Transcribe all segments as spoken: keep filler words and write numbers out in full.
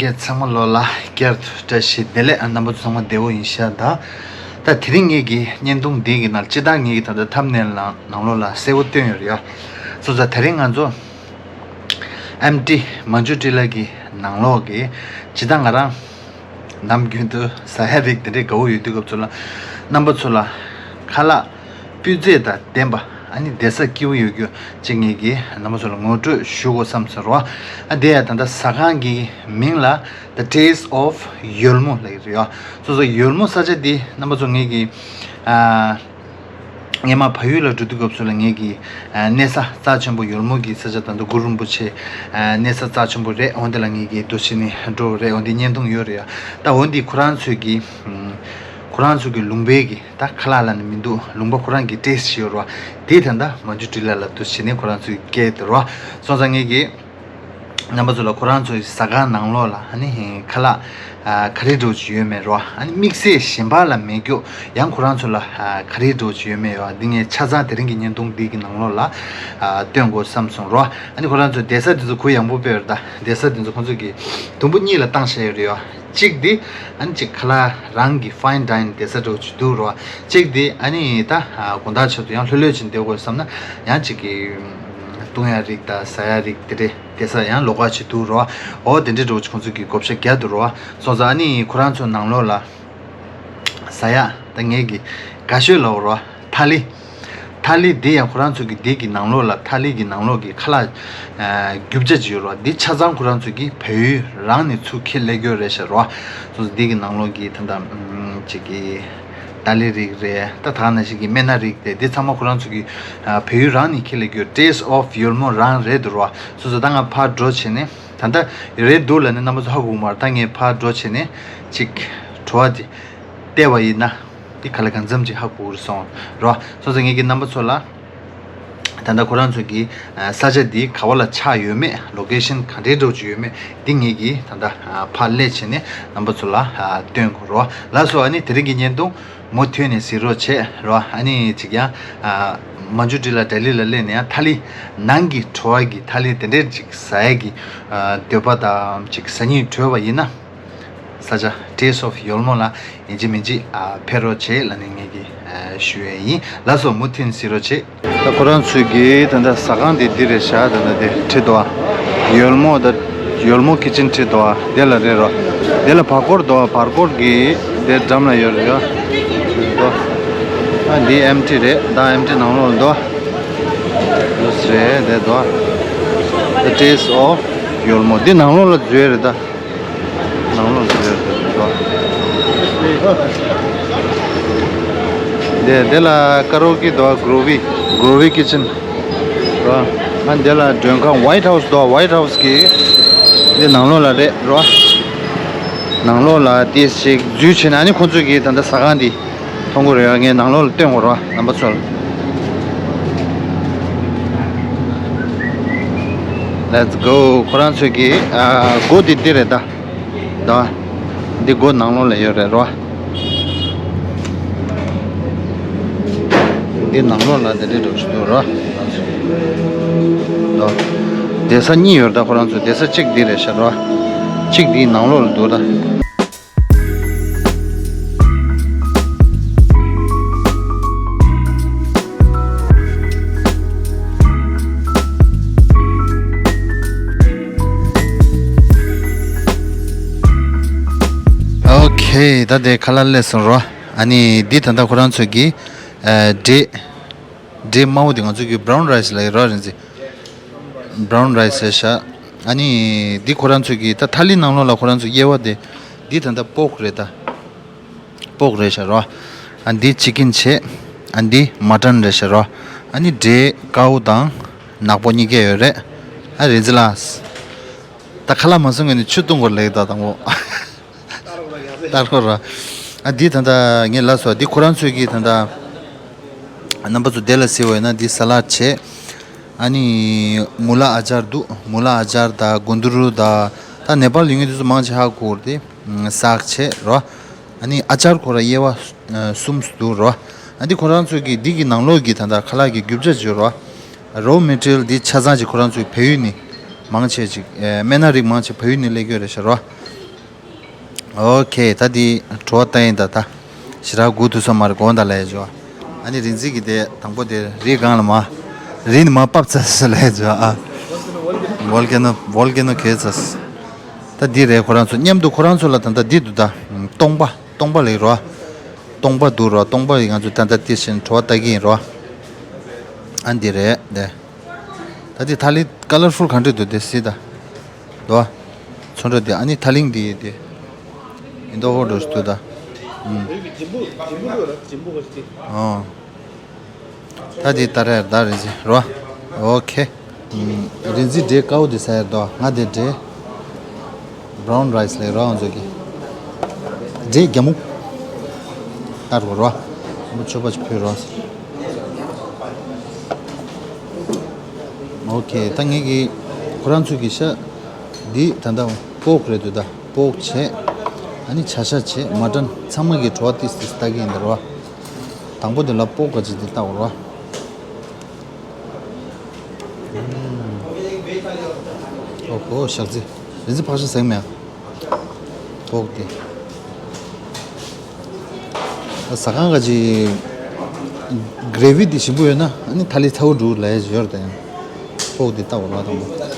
ཡ། ཚང་མ་ལོ་ལ་བསྐྱར་དུ་བཀྲ་ཤིས་བདེ་ལེགས། རྣམ་པ་ཚོ་ཚང་མ་བདེ་བོ་ཡིན་ཤག་ད་ད་དེ་རིང་ངེད་ཀྱི་བརྙན་ཐུང་འདི་གི་ནང་སྤྱིར་བཏང་ངེད་ཀྱི་ད་ལྟ་ཐམ་ནེལ་ནང་ནང་ལོགས་ལ་གསལ་བོ་བཏོན་ཡོད་རེད་ཡ། སོང་ཙང་དེ་རིང་ང་ཚོ་ཨེམ་ཊི་མན་ཇུ་ཊི་ལ་གི་ནང་ལོགས་ཀྱི་སྤྱིར་བཏང་ང་རང་ནམ་རྒྱུན་དུ་ཟ་ཡ་རིགས་དེ་འདྲའི་དགའ་བོ་ཡོད་དུས་སྐབས་སུ་ལ་རྣམ་པ་ཚོ་ལ་ཁ་ལག་སྤུས་ཚད་དང་ལྡན་པ། ཨ་ནི་བསྡད་ས་སྐྱིད་པོ་ཡོད་རྒྱུ་ཅིག་ངེད་ཀྱིས་རྣམ་པ་ཚོ་ལ་ངོ་སྤྲོད་ཞུ་དགོས་བསམ་སོང་རོ། ཨ་དེ་ཡང་ད་ལྟ་ཟ་ཁང་གི་མིང་ལ་The Taste of Yolmo ལབ་ཀྱི་རེད་ཡ། སོ་སོ་ཡོལ་མོ་ས་ཆ་འདི་རྣམ་པ་ཚོ་ངེད་ཀྱིས་ཨ་སྔས་མ་ཕ་ཡུལ་ལ་འགྲོ་དུས་སྐབས་སུ་ལ་ངེད་ཀྱིས་ཨ་གནས་ས་རྩ་ཆེན་པོ་ཡོལ་མོ་གི་ས་ཆ་ད་ལྟ་གུ་རུ་རིན་པོ་ཆེ་ཨ་གནས་ས་རྩ་ཆེན་པོ་རེད། འོན་ཏེ་ལ་ངེད་ཀྱིས་འདུག་བྱས་ནས་འགྲོ་རེད། འོན་ཏེ་བརྙན་ཐུང་ཡོད་རེད་ཡ། ད་འོན་ཏེ་ཁོ་རང་ཚོས་ཀྱིས་ཁོ་རང་ཚོ་གི་ལུང་པའི་གི་ད་ཁ་ལག་ལ་ནི་མི་འདུག་ལུང་པ་ཁོ་རང་གི་ཊེ་སི་ཊི་ཡོད་རོ། དེ་ད་ལྟ་མན་ཇུ་ཊི་ལ་ལ་འདུག་བྱས་ནས་ཁོ་རང་ཚོའི་སྐད་དེ་རོ། སོང་ཙང་ངེད་ཀྱིས་རྣམ་པ་ཚོ་ལ་ཁོ་རང་ཚོའི་ཟ་ཁང་ནང་ལོགས་ལ་ཨ་ནི་ཁ་ལག་ཨ་ག་རེ་འདྲ་བོ་ཅིག་ཡོད་མེད་རོ། ཨ་ནི་དམིགས་བསལ་གཞན་པ་ལ་མེད་རྒྱུ་ཡང་ཁོ་རང་ཚོ་ལ་ཨ་ག་རེ་འདྲ་བོ་ཅིག་ཡོད་མེད་ཡོད། འདི་ངས་ཆ་ཚང་དེ་རིང་གི་བརྙན་ཐུང་འདི་གི་ནང་ལོགས་ལ་ཨ་སྟོན་དགོས་བསམ་སོང་རོ། ཨ་ནི་ཁོ་རང་ཚོ་བསྡད་ས་དེ་ཚོ་གུ་ཡངས་པོ་དཔེ་རེད། ད་བསྡད་ས་དེ་ཚོ་ཁོང་ཚོ་གི་དུམ་བུ་གཉིས་ལ་བཏང་བཞག་ཡོད་རེད་ཡོད། གཅིག་དེ་ཨ་ནི་གཅིག་ཁ་ལག་རང་གི་ཕའིན་ཌའི་ནིང་བསྡད་ས་འདྲ་བོ་ཅིག་འདུག་རོ། གཅིག་དེ་ཨ་ནི་ད་དགོང་དག་ཆེད་དུ་ཡང་ལྷོད་ལྷོད་ཅིག་བསྡད་དགོས་བསམ་ན་ཡང་གཅིག་གི་བཏུང་ཡ་རིགས་དང་ཟ་ཡ་རིགས་དེ་འདྲས་བསྡད་ས་ཡང་ལོགས་ཀ་ཅིག་འདུག་རོ། འོ་དེ་འདྲས་འདྲ་བོ་ཅིག་ཁོང་ཚོ་གི་བགོ་བཤའ་རྒྱག་འདུག་རོ། སོང་ཙང་ཨ་ནི་ཁོ་རང་ཚོ་ནང་ལོགས་ལ་ཟ་ཡ་ད་ངས་གི་དགའ་ཤོས་ལབ་རོ། ཐ་ལི། ཐ་ལི་འདི་ཡང་ཁོ་རང་ཚོ་གི་འདི་གི་ནང་ལོགས་ལ་ཐ་ལི་གི་ནང་ལོགས་ཀྱི་ཁ་ལག་ཨ་རྒྱུ་ཆ་ཅིག་ཡོད་རོ། འདི་ཆ་ཚང་ཁོ་རང་ཚོ་གི་བལ་ཡུལ་རང་ནས་ཚུར་འཁྱེར་སླེབས་ཡོད་རེད་ཤག་རོ། སོ་སོ་འདི་གི་ནང་ལོགས་ཀྱི་ད་ལྟ་ཨམ་ཅིག་གི་ཏཱ་ལའི་རིགས་རེད། ད་ད་ག་ནང་བཞིན་གྱི་སྨན་སྣ་རིགས་རེད། འདི་ཚང་མ་ཁོ་རང་ཚོ་གི་ཨ་བལ་ཡུལ་རང་ནས་འཁྱེར་སླེབས་ཡོད། Taste of Yolmo རང་རེད་འདུག་རོ། སོ་སོ་ད་ང་ཕར་འགྲོ་བྱས་ནས་ད་ལྟ་རེད་འདུག་ལབ་ནས་རྣམ་པ་ཚོ་ཧ་གོ་གི་མ་རེད། ད་ངས་ཕར་འགྲོ་བྱས་ནས་ཅིག་བྲོ་བ་དེ་བལྟས་པ་ཡིན་ན། འདི་ག་ལ་གང་འཚམ་ཅིག་ཧ་གོ་གི་རེད་སོང་རོ། སོང་ཙང་ངེད་ཀྱིས་རྣམ་པ་ཚོ་ལ་ད་ལྟ་ཁོ་རང་ཚོ་གི་ས་ཆ་འདི་ག་བ་ལ་ཆགས་ཡོད་མེད། ལོ་ཀེ་ཤན་ག་འདྲའི་འདྲ་བོ་ཅིག་ཡོད་མེད་འདི་ངེད་ཀྱིས་ད་ལྟ་ཕར་སླེབས་བྱས་ནས་རྣམ་པ་ཚོ་ལ་སྟོན་དགོས་རོ། ལགས་སོ། ཨ་ནི་དེ་རིང་གི་བརྙན་ཐུང་མུ་མཐུད་ནས་གཟིགས་རོགས་བྱེད་རོ། ཨ་ནི་ཅིག་ཡང་མན་ཇུ་ཊི་ལ་ལྡི་ལི་ལ་སླེབས་ནས་ཡང་ཐ་ལི་ནང་གི་བྲོ་བ་གི་ཐ་ལི་དེ་འདྲའི་ཅིག་ཟ་ཡ་གི་འདོད་པ་དང་ཅིག་ཟ་སྙིང་བྲོས་པ་ཡིན་ན། ས་ཆ་Taste of Yolmo ལ་ཡིན་གཅིག་མིན་གཅིག་ཨ་ཕེབས་རོགས་བྱེད་ལབ་ནས་ངེད་ཀྱིས་ཨ་ཞུ་ཡས་ཡིན། ལགས་སོ། མུ་མཐུད་གཟིགས་རོགས་བྱེད། ད་ཁོ་རང་ཚོས་ཀྱིས་ད་ལྟ་ཟ་ཁང་དེ་འདི་རེད་ཤག་ད་ལྟ་དེ་བྲིས་འདུག་ཨ། ཡོལ་མོ་ད་ཡོལ་མོ་ཁི་ཆན་བྲིས་འདུག་ཨ། དེ་ལ་རེད་རོ། དེ་ལ་བར་སྐོར་འདུག་ཨ། བར་སྐོར་གྱི་དེ་འགྲམ་ལ་ཡོད་རེད་ཡ། འདུག་ཨ། འདི་ཨེམ་ཊི་རེད། ད་ཨེམ་ཊི་ནང་ལོགས་འདུག་ཨ། འདུག་སེ་རེད་དེ་འདུག་ཨ། The Taste of Yolmo འདི་ནང་ལོགས་ལ་འཛུལ་ཡས་རེད་ད། ནང་ལོགས་སུ་ཡོད་རེད་དོ། དེ་དེ་ལ་ཀ་རོ་ཀི་དོ། གྷོ་རོ་བི། གྷོ་རོ་བི་ཀི་ཆན་རོ། ཨ་དེ་ལ་མགྲོན་ཁང་ཝའིཊ་ཧའུ་སི་དོ། ཝའིཊ་ཧའུ་སི་གི་དེ་ནང་ལོགས་ལ་རེད་རོ། ནང་ལོགས་ལ་དེ་ཞིག་འཛུལ་བྱས་ན་ཨ་ནི་ཁོང་ཚོ་གི་ད་ལྟ་ཟ་ཁང་འདི། མཐོང་གི་རེད། ངས་ནང་ལོགས་ལ་སྟོན་དགོས་རེད་པ། རྣམ་པ་ཚོ་ལ། Let's go. ཁོ་རང་ཚོས་ཀྱི་ཨ་སྒོ་འདི་འདི་རེད་ད། ད་འདི་སྒོ་ནང་ལོགས་ལ་ཡོད་རེད་རོ། འདི་ནང་ལོགས་ལ་འདི་འདྲས་འགྲོ་བཞིན་འདུག་རོ། ད་བསྡད་ས་གཉིས་ཡོད་རེད་ད། ཁོ་རང་ཚོ་བསྡད་ས་གཅིག་འདི་རེད་ཤག་རོ། གཅིག་འདི་ནང་ལོགས་ལ་འདུག་ད། ཨོ་ཁེ། ད་དེ་ཁ་ལག་སླེབས་སོང་རོ། ཨ་ནི་འདི་ད་ལྟ་ཁོ་རང་ཚོ་གི་ཨ་འབྲས་འབྲས་དམར་པོ་དེ་ང་ཚོ་གི་བྷ་རའུན་རའི་སི་ལབ་ཀྱི་རོ། རེད་ཟེ། བྷ་རའུན་རའི་སི་རེད་ཤག། ཨ་ནི་འདི་ཁོ་རང་ཚོ་གི་ད་ཐ་ལི་ནང་ལོགས་ལ་ཁོ་རང་ཚོ་དབྱེ་བ་དེ། འདི་ད་ལྟ་པོག་རེད་ད། པོག་རེད་ཤག་རོ། ཨ་འདི་ཅི་ཀིན་བྱས། ཨ་འདི་མ་ཊན་རེད་ཤག་རོ། ཨ་ནི་འབྲས་དཀར་པོ་དང་ནག་པོ་གཉིས་ཀ་ཡོད་རེད། ཨ་རེད་ཟེ་ལགས། ད་ཁ་ལག་མ་བཟོ་སྔོན་ནས་ཆུ་བཏུང་དགོས་ལབ་ཀྱི་ད་དང་པོ། ལྟ་རོགས་ར། ཨ་འདི་ད་ལྟ་ངས་ལབ་སོང་། འདི་ཁོ་རང་ཚོས་ཀྱི་ད་ལྟ་རྣམ་པ་ཚོ་དེ་ལ་གཟིགས་པ་ཡིན་ན་འདི་ས་ལད་བྱས། ཨ་ནི་མུ་ལ་ཨ་ཅར་འདུག། མུ་ལ་ཨ་ཅར་དང་གུན་དུ་རུ་དང་། ད་ནེ་པཱལ་ཡོང་མཁན་དེ་ཚོ་མང་ཆེ་ཧ་གོ་གི་རེད་དེ། སག་བྱས་རོ། ཨ་ནི་ཨ་ཅར་ཁོ་ར་དབྱེ་བ་གསུམ་འདུག་རོ། ཨ་འདི་ཁོ་རང་ཚོས་ཀྱི་འདི་གི་ནང་ལོགས་ཀྱི་ད་ལྟ་ཁ་ལག་གི་རྒྱུ་ཆ་བརྗོད་རོ། རོ་མེ་ཊི་རི་ཡལ་འདི་ཆ་ཚང་ཅིག་ཁོ་རང་ཚོའི་བལ་ཡུལ་ནས་མང་ཆེ་ཅིག་ཨེ་སྨན་སྣ་རིགས་མང་ཆེ་བལ་ཡུལ་ནས་སླེབས་ཀྱི་ཡོད་རེད་ཤག་རོ། ཨོ་ཁེ། ད་འདི་བྲོ་བ་ལྟ་ཡིན་ད། ད་ཞེ་དྲག་སྒུག་ཐུབ་ས་མ་རེད། དགོངས་དག་ལབ་ཡ་བྱོས། ཨ་ནི་རིག་འཛིན་གྱི་དེ་དང་པོ་དེ་རི་སྒང་ལ་མ། རི་ནི་མ་བབས་ཚར་སོང་ལབ་ཡ་བྱོས་ཨ། ཝོལ་ཀེ་ནོ། ཝོལ་ཀེ་ནོ་གས་ཚར་སོང་། ད་འདི་རེད། ཁོ་རང་ཚོ་མཉམ་དུ་ཁོ་རང་ཚོ་ལ་ད་ལྟ་འདི་འདུག་ད། སྟོང་པ། སྟོང་པ་ལབ་རོ། སྟོང་པ་འདུག་རོ། སྟོང་པ་ཡི་ང་ཚོ་ད་ལྟ་དེ་བཞིན་བྲོ་བ་ལྟ་གི་ཡིན་རོ། ཨ་འདི་རེད་དེ། ད་འདི་ཐ་ལི་ཀ་ལར་ཧྥུལ་ག་འདྲ་འདུག་དེ་གཟིགས་ད། འདུག་བ། ཚོན་ཁྲ་དེ། ཨ་ནི་ཐ་ལིང་དེ་དེ། ཨིན་དོ་ཧོ་འདྲ་ཞིག་འདུག་ད། ཨུམ། ཨོ། ད་དེ་ད་རེད་ད། རིག་འཛིན་རོ། ཨོ་ཁེ། ཨུམ། རིག་འཛིན་འབྲས་དཀར་པོ་དེ་ཟ་ཡ་འདུག་ང་དེ་འབྲས། བྷ་རའུན་རའི་སི་ལབ་རོ་ང་ཚོ་གི། འབྲས་རྒྱ་མུ། ལྟར་བ་རོ། མུ་ཆོད་པ་ཅིག་ཕུལ་རོགས། ཨོ་ཁེ། ད་ངེད་ཀྱི་ཁོ་རང་ཚོ་གི་ཤ་འདི་ད་ལྟ་པོག་རེད་འདུག་ད། པོག་བྱས། ཨ་ནི་བྱ་ཤ་བྱས། མ་ཊན། ཚང་མ་གི་བྲོ་བ་ཏིས་ཏིས་ལྟ་གི་ཡིན་ད་རོ། དང་པོ་དེ་ལ་པོག་ག་ཅིག་འདི་ལྟ་བ་རོ། ཨོ་ཧོ། ཞག་རྩི། རི་རྩི་ཕག་ཤ་ཟེགས་མེད། པོག་དེ། ཟ་ཁང་ག་ཅིག་གྷི་རེ་ཝི་དེ་ཞིམ་པོ་ཡོད་ན། ཨ་ནི་ཐ་ལི་ཚ་བོ་འདུག་ལབ་ཡ་ཡོད་རེད་ད། ཡང་པོག་དེ་ལྟ་བ་རོ་དང་པོ།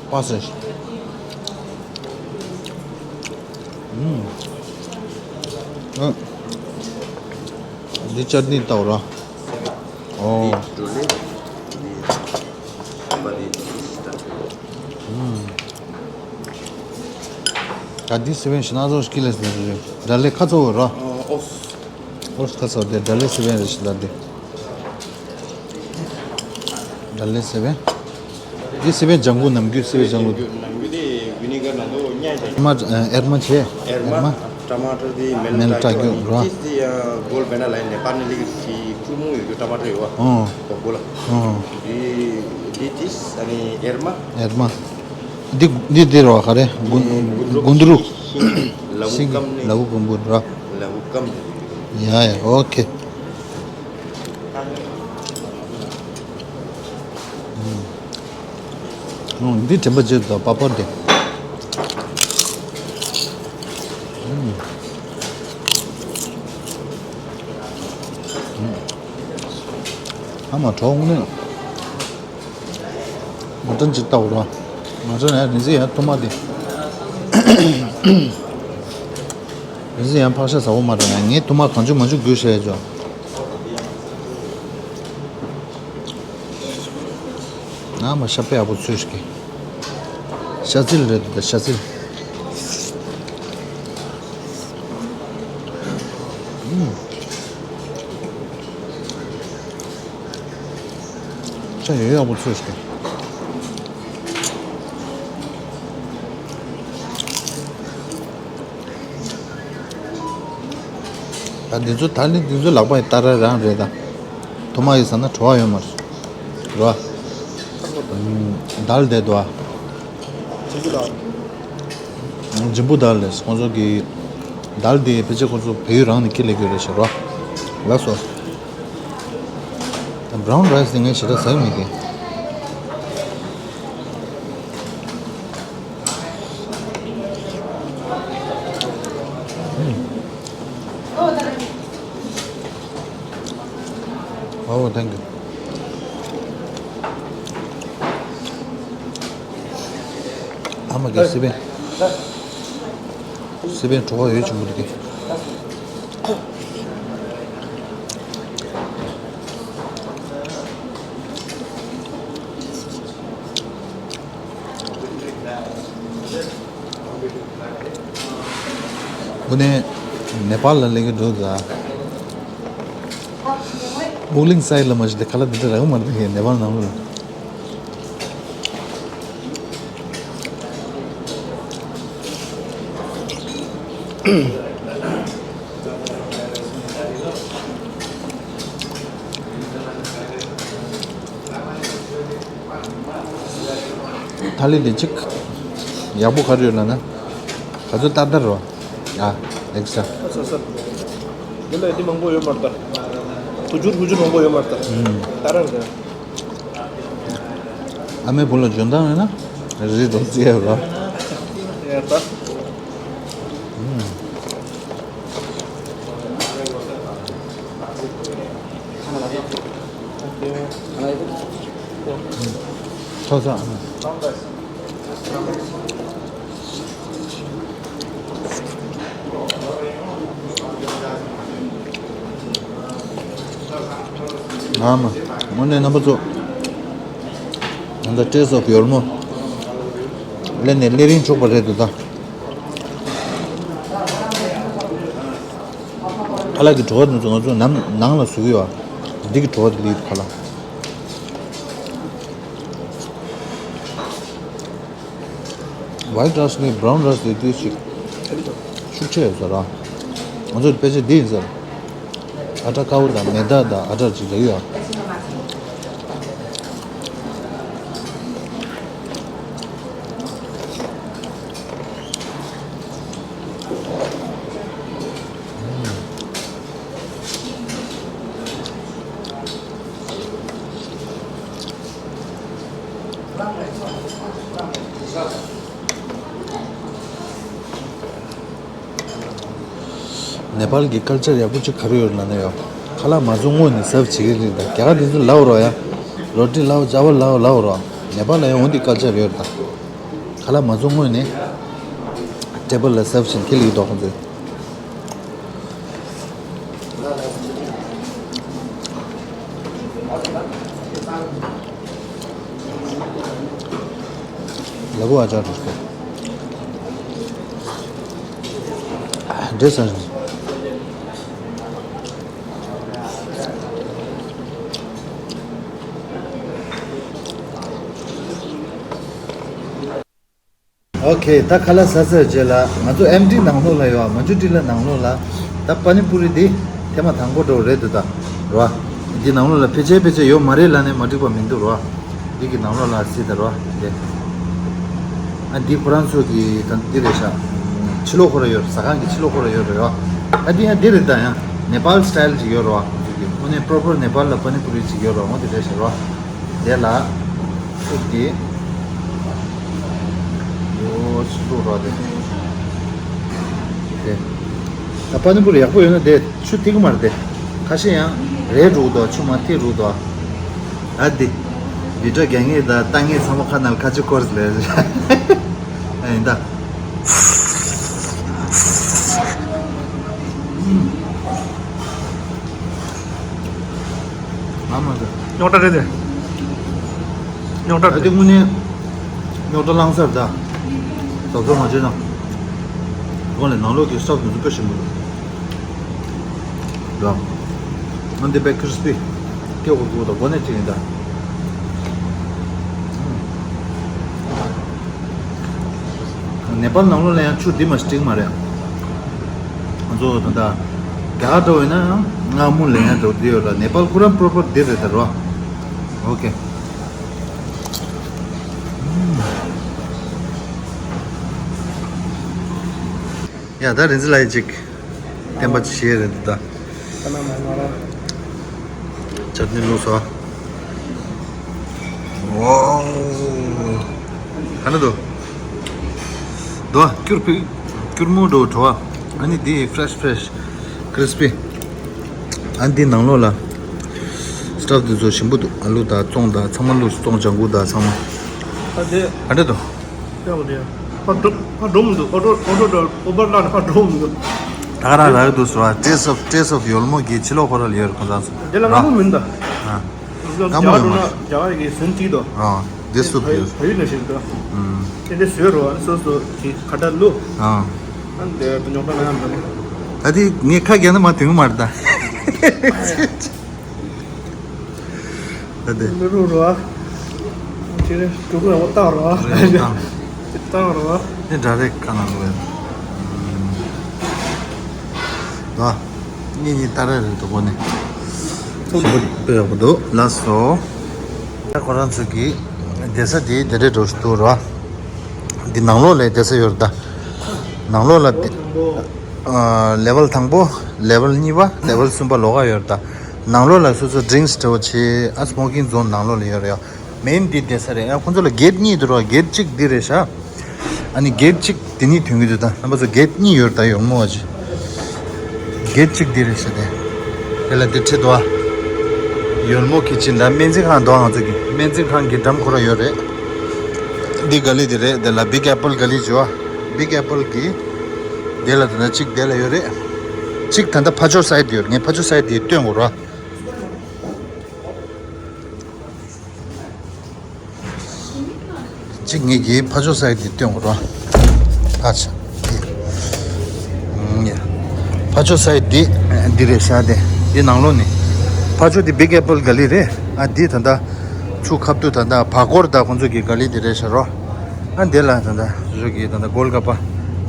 པ་སེ། ཨུམ། ཨ། འདི་ཅར་ནི་ལྟ་བ་ར། ཨོ། འདི་འབྲུ་ལེ། འདི་པ་འདི་ཤི་ད། ཨུམ། ད་འདི་སི་བན་ཤི་ན་ཟོ་ཤི་ལེ་སི་ནི་འདྲ་ལེ་ཁ་ཚོ་བོ་ར། ཨོ། ཨོ་ཁ་ཚོ་དེ་འདྲ་ལེ་སི་བན་རེ་ཤི་ད་འདི། འདྲ་ལེ་སི་བན། འདི་སི་བན་ལྗང་གུ། ནམ་རྒྱུན་སི་བན་ལྗང་གུ། ནམ་རྒྱུན་དེ་ཝི་ནི་གར་ནང་དུ་ཉལ་ཏེ། ཨེར་མ། ཨེར་མ་བྱས། ཨེར་མ། ཨེར་མ། ཊ་མ་ཊར་དེ་མེལ་མེལ་ཊ་རྒྱུ་རོ། ཏིས་དེ་ཡང་གོལ་བེ་ན་ལ་ནེ་པ་ནི་ལི་གི་ཀྲུ་མུ་ཡོད་རྒྱུ་ཊ་མ་ཊར་ཡོད་བ། ཨོ། གོ་གོ་ལ། ཨོ། དེ་དེ་ཏིས་ཨ་ནི་ཨེར་མ། ཨེར་མ། འདི་འདི་འདི་རོ་ག་རེ། གུན་གུན་དུ་རུ། ཤིང་ལ་བུ་ཀམ་ནི། ལ་བུ་གུམ་བུ་ར། ལ་བུ་ཀམ་ནི། ཡ་ཡ། ཨོ་ཁེ། ཨུམ། འདི་དྲན་པ་བརྗེད་འདུག་པ་པོར་དེ། ཨུམ། ཨ་མ་གྲོགས་དངོས་གནས། མ་ཊན་ཅིག་ལྟ་བུ་ར། མ་ཊན་ཡང་རིན་ཆེན་ཡང་ཐུར་མ་དེ། རིན་ཆེན་ཡང་ཕག་ཤ་ཟ་བོ་མ་ར། ཡང་ངའི་ཐུར་མ་གང་བྱུང་མང་བྱུང་དགོས་ཤེས་ཡ་ཅོ། ན་མ་ཤ་པེ་ཨ་བོ་ཚོས་ཀྱི། ཤ་ཚིལ་རེད་འདུག་ད་ཤ་ཚིལ། ཨུམ། ཤ་ཡོད་ཡག་པོ་ཚོས་ཀྱི། ད་འདི་ཚོ་ད་ནི་འདི་ཚོ་ལག་པ་ཡི་ཏ་ར་རང་རེད་ད། ཐོག་མ་ཡི་ཟ་ན་བྲོ་བ་ཡོད་མ་རེད། རོ། དལ་བསྡད་འདུག་ཨ། འཇིམ་པོ་དལ་ལས་ཁོང་ཚོ་གི་དལ་དེ་ཕལ་ཆེར་ཁོང་ཚོ་བལ་ཡུལ་རང་ནས་ཁྱེར་སླེབས་ཀྱི་རེད་ཤག་རོ། ལགས་སོ། ད་བྷ་རའུན་རའི་སི་དེ་ངས་ཞེ་དྲག་ཟ་གི་མེད་གི། Oh, thank you. ཨ་མ་གི་སི་པན། སི་པན་བྲོ་བ་ཡོད་ཆེན་པོ་འདུག་གི། དངོས་གནས་ནེ་པཱལ་ལ་སླེབས་ཀྱི་འགྲོ་ད། སྨུག་གླིང་སའི་ལ་མ་གཞི་དེ་ཁ་ལག་འདི་འདྲ་རག་གི་མ་རེད་དེ། ནེ་པཱལ་ནང་ལ། ཐ་ལི་དེ་གཅིག་ཡག་པོ་ག་རེ་ཡོད་ལབ་ན། ག་ཚོད་ཏག་ཏག་རེད་བ། ཡ། ཨེག་སྟྲ། ཨ་ས་ས། འདི་ལ་འདི་མང་པོ་ཡོད་མ་རེད་ད། ཧུ་ཇུར་ཧུ་ཇུར་མང་པོ་ཡོད་མ་རེད་ད། ད་རང་རེད། ཨ་མའི་བུ་ལ་འཇོན་ཐང་ཡོད་ན་རི་རོ་རྩི་ཡ་ར། ཡ་ད། ཐོ་ས། ཨ་མ། དངོས་གནས་རྣམ་པ་ཚོ། ད་ལྟ་ཊེ་སི་ཊི་ཨོཕ་ཡོལ་མོ། སླེབས་ནས་སླེབས་རིན་ཆོག་པ་རེད་འདུག་ད། ཁ་ལག་གི་བྲོ་བ་དེ་ཚོ་ང་ཚོ་ནམ་ནང་ལ་བཟོ་གི་ཡོད། འདི་གི་བྲོ་བ་དེ་ལས་ཁ་ལག་ཝའི་ཊི་རའེ་སི་ནས་བྷ་རའུན་རའེ་སི་དེ་དུས་ཅིག་ཤུགས་ཆེ་ཡོད་ས་ར། ང་ཚོ་དཔེ་ཆ་འདི་ཡིན་ས་ར། ཨ་ཊ་དཀར་པོ་དང་མེ་ད་དང་ཨ་ཊ་ཅིག་རེད་ཡོད། ནེ་པཱལ་གྱི་ཀལ་ཅར་ཡག་པོ་ཅིག་ག་རེ་ཡོད་ལབ་ན་ཡ། ཁ་ལག་མ་བཟོ་སྔོན་ནས་སརབ་བྱེད་ཀྱི་རེད་ད། རྒྱ་གར་དེ་ཚོ་ལའོ་རོ་ཡ། རོ་ཊི་ལའོ་ཅ་ཝལ་ལའོ་ལའོ་རོ། ནེ་པཱལ་ལ་ཡང་འོ་འདི་ཀལ་ཅར་ཡོད་ད། ཁ་ལག་མ་བཟོ་སྔོན་ནས་ཊེ་བལ་ལ་སརབ་བྱེད་ཁེ་ལི་ཡི་དོག་ཁོང་ཚོས། ལ་བུ་ཨ་ཅག་རེད་པས། འདྲེ་ས་རེད། ཨོ་ཁེ། ད་ཁ་ལག་ཟ་ཟ་རྗེས་ལ་ང་ཚོ་ཨེམ་ཊི་ནང་ལོགས་ལ་ཡོད། མ་ཇུ་ཊི་ལ་ནང་ལོགས་ལ་ད་པ་ནི་པུ་རི་འདི་ཐེངས་མ་དང་པོ་འགྲོ་རེད་འདུག་ད་རོ། འདི་ནང་ལོགས་ལ་ཕལ་ཆེར་ཕལ་ཆེར་ཡོད་མ་རེད་ལབ་ནས་མ་འགྲིག་པ་མི་འདུག་རོ། འདི་གི་ནང་ལོགས་ལ་སྲིད་ད་རོ་འདི། ཨ་འདི་ཁོ་རང་ཚོ་གི་ད་འདི་རེད་ཤག་ཕྱི་ལོགས་ཁོ་ར་ཡོད། ཟ་ཁང་གི་ཕྱི་ལོགས་ཁོ་ར་ཡོད་རེད་རོ། ཨ་འདི་ཡང་འདི་རེད་ད། ཡང་ནེ་པཱལ་སི་ཊལ་ཅིག་ཡོད་རོ། ཁོ་ནས་པོ་རོ་པོ་རོ་ནེ་པཱལ་ལ་པ་ནི་པུ་རི་ཅིག་ཡོད་རོ། འོ་འདི་རེད་ཤག་རོ། དེ་ལ་ཤུགས་ཀྱིས་ཡོ་ཤུགས་རོགས་དེ། དེ་ད་པ་ནི་པུ་རི་ཡག་པོ་ཡོད་ན་དེ་ཆུ་ཐིག་མར་དེ་ཁ་ཤས་ཡང་རེད་འགྲོ་གི་འདུག་ཆུ་མ་ཐིག་འགྲོ་གི་འདུག་ཨ་དེ་བི་ཏྲ་རྒྱག་མཁན་དང་ལྟ་མཁན་ཚང་མ་ཁ་ནང་ཁ་ཆུ་འཁོར་ལེ། ཨ་ཡིན་ད། ཨ་མ་ད། རྙོག་དྲ་རེད་དེ། རྙོག་དྲ་ད་དེ་རེད། དངོས་གནས་རྙོག་དྲ་ལངས་ས་རེད་ད། ཟབ་ཟོབ་མ་བྱས་ན། དགོང་ལས་ནང་ལོགས་ཀྱི་སྟབས་དེ་ཚོ་དཔེ་ཞིམ་པོ་འདུག་ད་ཨ་འདི་དཔེ་ཁི་རི་སི་པི། སྐྱེ་བོ་དགུ་དང་སྒོ་ནས་གཅིག་ཡིན་ད། ནེ་པཱལ་ནང་ལོགས་ལ་ཡང་ཆུ་འདི་མ་ཞིག་མ་རེད། ང་ཚོ་ད་ལྟ་རྒྱ་གར་འགྲོ་བས་ན་ཡང་སྔ་མོ་ལས་ཡང་འགྲོ་འདི་ཡོད་ལ། ནེ་པཱལ་ཁོ་རང་པོ་རོ་པོ་རོ་འདི་རེད་ད་རོ། ཨོ་ཁེ། ཡ་ད་རིན་ཙི་ལ་ཡི་ཅིག་བསྟན་པ་ཅིག་བཞེས་རེད་འདུག་ད། ཅར་ནི་བླུགས་སོ། ཝའོ། ག་འདྲ་འདུག་འདུག་སྐྱུར་ཕུད། སྐྱུར་མོ་འགྲོ་བྲོ་བ། ཨ་ནི་འདི་ཕི་རེ་ཤི་ཕི་རེ་ཤི། ཁི་རི་སི་པི། ཨ་འདི་ནང་ལོགས་ལ་སི་ཊབ་འདི་ཚོ་ཞིམ་པོ་འདུག་ཨ་ལུ་དང་ཙོང་དང་ཚང་མ་བླུགས། ཙོང་ལྗང་གུ་དང་ཚང་མ། ཨ་དེ། ག་འདྲ་འདུག་ཡག་པོ་འདུག་ཕར་འགྲོ་མི་འདུག་ཨོ་ཊོ་ཨོ་ཊོ་འདྲ་ཨུ་བར་ལ་ནི་ཕར་འགྲོ་མི་འདུག་ད་ག་རང་རག་འདུག་ཟེར་བ། ཊེ་སི་ཊི་ཨོཕ་ཊེ་སི་ཊི་ཨོཕ་ཡོལ་མོ་གི་ཕྱི་ལོགས་ཁོ་ར་ལ་ཡོད་རེད་ཁོ་ཚང་ཚོ། དེ་ལ་ར། སྔ་མོ་མིན་ད། ཨ། སྔ་མོ་ཡོད་མ་རེད། རྒྱ་གར་གྱི་ཟོན་གཅིག་དོ། ཨ། དེ་སུབ་ཡོད། བ་ཡུལ་ནས་ཤིག་དོ། ཨུམ། དེ་འདྲ་བཟོས་རོ། ཨ་ནི་སོ་སོ་གི་ཁ་བརྡ་བླུགས། ཨ། ཨ་ནི་དེ་ཉོག་པ་ན་ཡང་འདུག་ད་དེ་ངས་ཁ་རྒྱག་ན་མ་དུང་མ་རེད་ད། ད་དེ། མི་རུ་རོ། ཨ། ཁྱེད་རེ་གྲུ་གུ་རོ་བཏང་རོ། རེ་བཏང་། བཏང་རོ། ཨ། དེ་འདྲ་རེད་ཁ་ནང་ལོ། ཨ། གཉིས་གཉིས་ལྟ་ར་རེད་དོ་གོ་ནས། ཞིམ་པོ་དཔེ་ཡག་པོ་འདུག་ལགས་སོ། ད་ཁོ་རང་ཚོ་གི་བསྡད་ས་དེ་དེ་འདྲའི་འགྲོ་ཞིག་འདུག་ར། འདི་ནང་ལོགས་ལ་བསྡད་ས་ཡོད་རེད་ད། ནང་ལོགས་ལ་བསྡད། ལེ་ཝལ་དང་པོ། ལེ་ཝལ་གཉིས་པ། ལེ་ཝལ་གསུམ་པ་ལོགས་ཀ་ཡོད་རེད་ད། ནང་ལོགས་ལ་སོ་སོ་ཌི་རིང་སི་འདྲ་བོ་བྱེད་ཨ། སི་མོ་ཀིང་ཛོན་ནང་ལོགས་ལ་ཡོད་རེད་ཡ། མེན་འདི་བསྡད་ས་རེད་ཨ། ཁོང་ཚོ་ལ་གེ་ཊི་གཉིས་འདུག་ར། གེ་ཊི་གཅིག་འདི་རེད་ཤག་ཨ་ནི་གེ་ཊི་གཅིག་འདི་ནས་ཐོན་གྱི་འདུག་ད་རྣམ་པ་ཚོ་གེ་ཊི་གཉིས་ཡོད་རེད་ད། ཡོལ་མོ་བ་ཅི། གེ་ཊི་གཅིག་འདི་རེད་ཤག་དེ། དེ་ལ་འདི་ཁྲིད་དོ་ཨ། ཡོལ་མོ་ཁི་ཆན་ད་སྨན་རྩིས་ཁང་འདུག་ང་ཚོ་གི་སྨན་རྩིས་ཁང་གི་འགྲམ་ཁོ་ར་ཡོད་རེད། འདི་ག་ལི་འདི་རེད། དེ་ལ་བིག་ཨེ་པལ་ག་ལི་བྱོས་ཨ། བིག་ཨེ་པལ་གི་དེ་ལ་ད་ལྟ་གཅིག་དེ་ལ་ཡོད་རེད། གཅིག་ད་ལྟ་ཕ་ཇོ་སའི་ཌི་ཡོད། ངས་ཕ་ཇོ་སའི་ཌི་སྟོན་དགོས་ར། གཅིག་ངེད་ཀྱིས་ཕ་ཇོ་སའི་ཌི་སྟོན་དགོས་ར། ཨ་ཆ། ཨུམ། ཡ། ཕ་ཇོ་སའི་ཌི་འདི་རེད་ཤག་དེ། འདི་ནང་ལོགས་ནས། ཕ་ཇོ་འདི་བིག་ཨེ་པལ་ག་ལི་རེད། ཨ་འདི་ད་ལྟ་ཚུར་ཁ་ཐུག་ད་ལྟ་བར་སྐོར་ད་ཁོང་ཚོ་གི་ག་ལི་འདི་རེད་ཤག་ར། ཨ་འདི་ལ་ད་ལྟ་ཞོ་གི་ད་ལྟ་གོལ་ཀ་པ་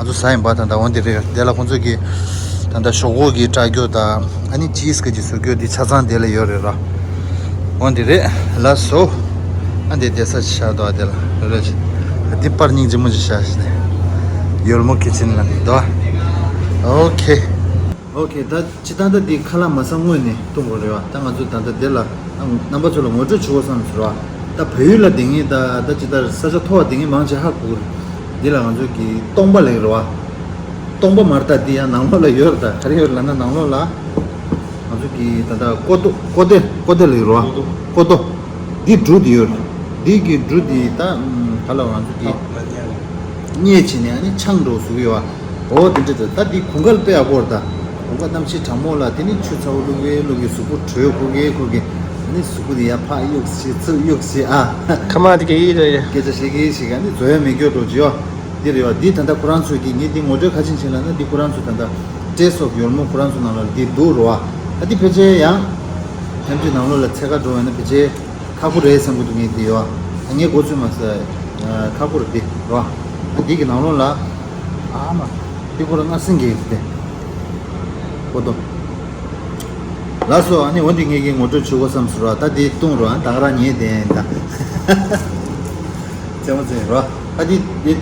ང་ཚོ་ཟ་ཡིན་པ་ད་ལྟ་འོ་འདི་རེད། འདི་ལ་ཁོང་ཚོ་གི་ད་ལྟ་ཞོག་ཁོག་གི་སྐྲག་རྒྱུ་དང་ཨ་ནི་ཅིས་གི་ཅིག་བཟོ་རྒྱུ་འདི་ཆ་ཚང་འདི་ལ་ཡོད་རེད་ར། འོ་འདི་རེད། ལགས་སོ། ཨ་འདི་བསྡད་ས་ཆགས་འདུག་ཨ། འདི་ལ་རེད་ཅིག་འདི་པར་སྙིང་རྗེ་མོ་ཅིག་བཞག་ཞིག་ནས། ཡོལ་མོ་ཁི་ཆན་ལ་འདུག་ཨ། ཨོ་ཁེ། ཨོ་ཁེ། ད་སྤྱིར་བཏང་ད་འདི་ཁ་ལག་མ་ཟ་སྔོན་ནས་བཏུང་དགོས་རེད་བ། ད་ང་ཚོ་ད་ལྟ་འདི་ལ་རྣམ་པ་ཚོ་ལ་ངོ་སྤྲོད་བྱེད་དགོས་བསམ་ཟེར་བ། ད་བལ་ཡུལ་ལ་བསྡད་མཁན་ད་ད་ཅི་ལྟར་ས་ཆ་མཐོ་བ་བསྡད་མཁན་མང་ཆེ་ཧ་གོ་གི་རེད། འདི་ལ་ང་ཚོ་གི་སྟོང་པ་ལབ་ཀྱི་རེད་བ། སྟོང་པ་མ་རེད་ད། འདི་ཡང་ནང་ལོགས་ལ་ཡོད་རེད་ད། ག་རེ་ཡོད་ལབ་ན་ནང་ལོགས་ལ་ང་ཚོ་གི་ད་ལྟ་ཀོ་ཏོ་ཀོ་ཏེ་ཀོ་ཏེ་ལབ་ཀྱི་རེད་བ། ཀོ་ཏོ། འདི་འབྲུ་འདི་ཡོད་རེད། འདི་གི་འབྲུ་འདི་ད་ག་ལ་ང་ཚོ་གི་མཉེད་བྱས་ནས་ཨ་ནི་ཆང་འདྲ་བོ་བཟོ་གི་ཡོད་བ། འོ་དེ་འདྲ་དེ་ད་འདི་གོང་ཁ་ལ་དཔེ་ཡག་པོ་རེད་ད། གོང་ཁ་གནམ་གཤིས་གྲང་མོ་ལ་དེ་ནི་ཆུ་ཚ་བོ་བླུག་གི་བླུག་གི་གཟུགས་པོ་དྲོད་ཁུག་གི་ཁུག་གི། ཨ་ནི་གཟུགས་པོ་དེ་ཡར་ཕར་གཡུག་བྱས་ཚུར་གཡུག་བྱས་ཨ། ཁ་མ་དེ་ག་ཡིད་རེད། སྐད་ཆ་བཤད་གི་ཞིག་ཨ་ནི་བཟོ་ཡ་མེད་སྐྱོ་འགྲོ་ཅི་ཡོ། འདི་རེད་བ། འདི་ད་ལྟ་ཁོ་རང་ཚོས་ཀྱི་ངས་འདི་ངོ་སྤྲོད་ག་ཅིག་བྱས་ལབ་ན་འདི་ཁོ་རང་ཚོ་ད་ལྟ་Taste of Yolmo ཁོ་རང་ཚོ་ནང་ལ་འདི་འདུག་རེད་བ། ཨ་འདི་ཕལ་ཆེར་ཡང་མཉམ་འབྲེལ་ནང་ལོགས་ལ་འཚོལ་ག་འགྲོ་བ་ཡིན་ན་ཕལ་ཆེར་ཁག་པོ་རེད་བསམ་གྱི་འདུག་ངས་འདི་ཡོ། ངས་མགོ་ཚོས་མ་ཟ། ཁག་པོ་རེད་འདི་རེད་བ། ཨ་འདི་གི་ནང་ལོགས་ལ་ཨ་མ་འདི་ཁོ་རང་སྔར་སེང་གེ་རེད་དེ། ཁོ་ཏོ། ལགས་སོ། ཨ་ནི་འོ་འདི་ངས་ཀྱིས་ངོ་སྤྲོད་བྱེད་དགོས་བསམ་ཟེར་བ། ད་འདི་བཏུང་རོགས། ཨ་ད་ག་རང་ཉལ་བསྡད་ཡིན་ད། རྩེད་མོ་རྩེ་རོགས། ཨ་འདི་འདི་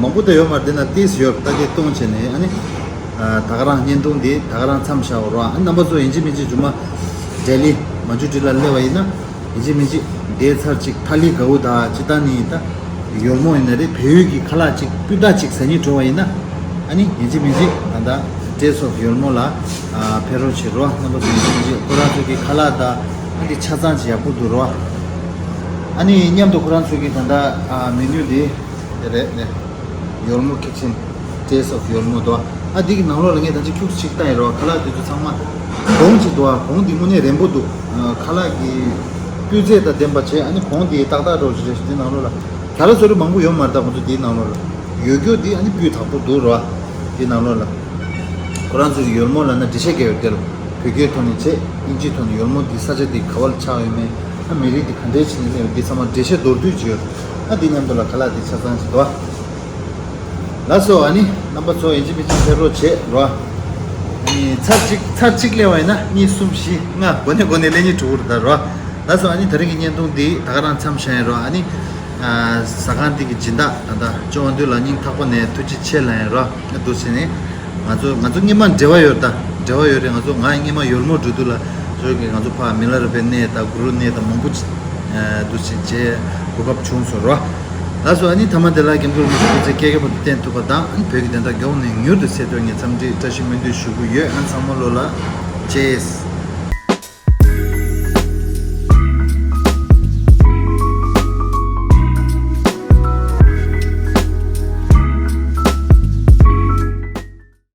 མང་པོ་ད་ཡོད་མ་རེད། འདི་ན་ཏིས་ཡོད་རེད། ད་འདི་བཏུང་བྱས་ནས་ཨ་ནི་ད་ག་རང་བརྙན་ཐུང་འདི་ད་ག་རང་མཚམས་བཞག་རོགས། ཨ་རྣམ་པ་ཚོ་ཡིན་གཅིག་མིན་གཅིག་མཇུག་མ་ལྡི་ལི་མ་ཇུ་ཊི་ལ་སླེབས་པ་ཡིན་ན། ཡིན་གཅིག་མིན་གཅིག་འདས་ཚར་གཅིག་ཐ་ལི་གའུ་ད་ཅི་ད་ནི་ད་ཡོལ་མོ་ཡིན་ན་རེད། བལ་ཡུལ་གྱི་ཁ་ལག་ཅིག་སྤུས་དག་ཅིག་ཟ་སྙིང་བྲོ་བ་ཡིན་ན། ཨ་ནི་ཡིན་གཅིག་མིན་གཅིག་ད་ལྟ་Taste of Yolmo ལ་ཕེབས་རོགས་བྱེད་རོགས། རྣམ་པ་ཚོ་ཡིན་གཅིག་མིན་གཅིག་ཁོ་རང་ཚོ་གི་ཁ་ལག་ད་ཨ་འདི་ཆ་ཚང་ཅིག་ཡག་པོ་འདུག་རོགས། ཨ་ནི་མཉམ་དུ་ཁོ་རང་ཚོ་གི་ད་ལྟ་མེ་ནུ་འདི་དེ་རེད་ནས། ཡོལ་མོ་ཁི་ཆན། Taste of Yolmo དོ། ཨ་འདི་གི་ནང་ལོགས་ལ་ངས་ད་ཅི་ཁྱུག་ཅིག་བལྟ་ཡིན་རོགས། ཁ་ལག་འདི་ཚོ་ཚང་མ་གོང་ཅིག་འདུག་ཨ་གོང་འདི་དངོས་གནས་རན་པོ་འདུག་ཨ་ཁ་ལག་གི་སྤུས་ཚད་དང་ལྡན་པ་བྱས། ཨ་ནི་གོང་འདི་ཏག་ཏག་རོགས་ཅིག་རེད། འདི་ནང་ལོགས་ལ་ད་ར་སོ་རུ་མང་པོ་ཡོད་མ་རེད། ད་ཁོང་ཚོ་འདིའི་ནང་ལོགས་ལ་ཡོད་རྒྱུ་འདི་ཨ་ནི་སྤུས་དག་པོ་འདུག་རོགས། འདི་ནང་ལོགས་ལ་ཁོ་རང་ཚོ་གི་ཡོལ་མོ་ལབ་ན་འགྲེལ་བཤད་རྒྱག་ཡོད། དེ་ལ་བོད་སྐད་ཐོག་ནས་བྱས། དབྱིན་ཇིའི་ཐོག་ནས་ཡོལ་མོ་འདི་ས་ཆ་འདི་ག་བ་ལ་ཆགས་ཡོད་མེད། ཨ་མི་རིགས་འདི་ག་འདྲས་བྱས་ནས་གནས་ཡོད། འདི་ཚང་མ་འགྲེལ་བཤད་མདོར་བསྡུས་བྱས་ཡོད། ཨ་འདི་མཉམ་དུ་ལ་ཁ་ལག་འདི་ཆ་ཚང་བྱས་འདུག་ལགས་སོ། ཨ་ནི་རྣམ་པ་ཚོ་ཡིན་གཅིག་མིན་གཅིག་ཕེབས་རོགས་བྱེད་རོགས། ཨ་ནི་ཚར་གཅིག་ཚར་གཅིག་སླེབས་པ་ཡིན་ན་གཉིས་གསུམ་བཞི་ལྔ་འགོ་ནས་འགོ་ནས་སླེབས་སྙིང་བྲོ་གི་རེད་ད་རོགས། ལགས་སོ། ཨ་ནི་ད་རིང་གི་བརྙན་ཐུང་འདི་ད་ག་རང་མཚམས་བཞག་ཡིན་རོགས། ཨ་ནི་ཨ་ཟ་ཁང་འདི་གི་སྦྱིན་བདག་ད་ལྟ་ཅོ་ཝང་འདུས་ལགས་སྙིང་ཐག་པ་ནས་ཐུགས་རྗེ་ཆེ་ལབ་ཡིན་རོགས། ཨ་འདུག་བྱས་ནས་ང་ཚོ་ང་ཚོ་སྔོན་མ་འབྲེལ་བ་ཡོད་ད། འབྲེལ་བ་ཡོད་རེད། ང་ཚོ་ང་སྔོན་མ་ཡོལ་མོ་འགྲོ་དུས་ལ་ཁོ་གིས་ང་ཚོ་ཕར་མི་ལ་རས་པའི་གནས་དང་གུ་རུ་གནས་དང་མང་པོ་ཅིག་འདུག་བྱས་བྱས་གོ་སྐབས་བྱུང་སོང་རོགས། ལགས་སོ། ཨ་ནི་མཐའ་མ་དེ་ལ་སྐྱབས་མགོན་རིན་པོ་ཆེ་སྐུ་ཚེ་བསྐལ་བརྒྱ་བར་དུ་བརྟན་ཐུབ་པ་དང་། ཨ་ནི་བོད་ཀྱི་བདེན་མཐའ་མགྱོགས་ནས་མྱུར་དུ་གསལ་ཐུབ་ངས་འཚམས་འདྲི་བཀྲ་ཤིས་སྨོན་འདུན་ཞུ་གི་ཡོད། ཨ་ཚང་མ་ལོ་ལ་ཅེས།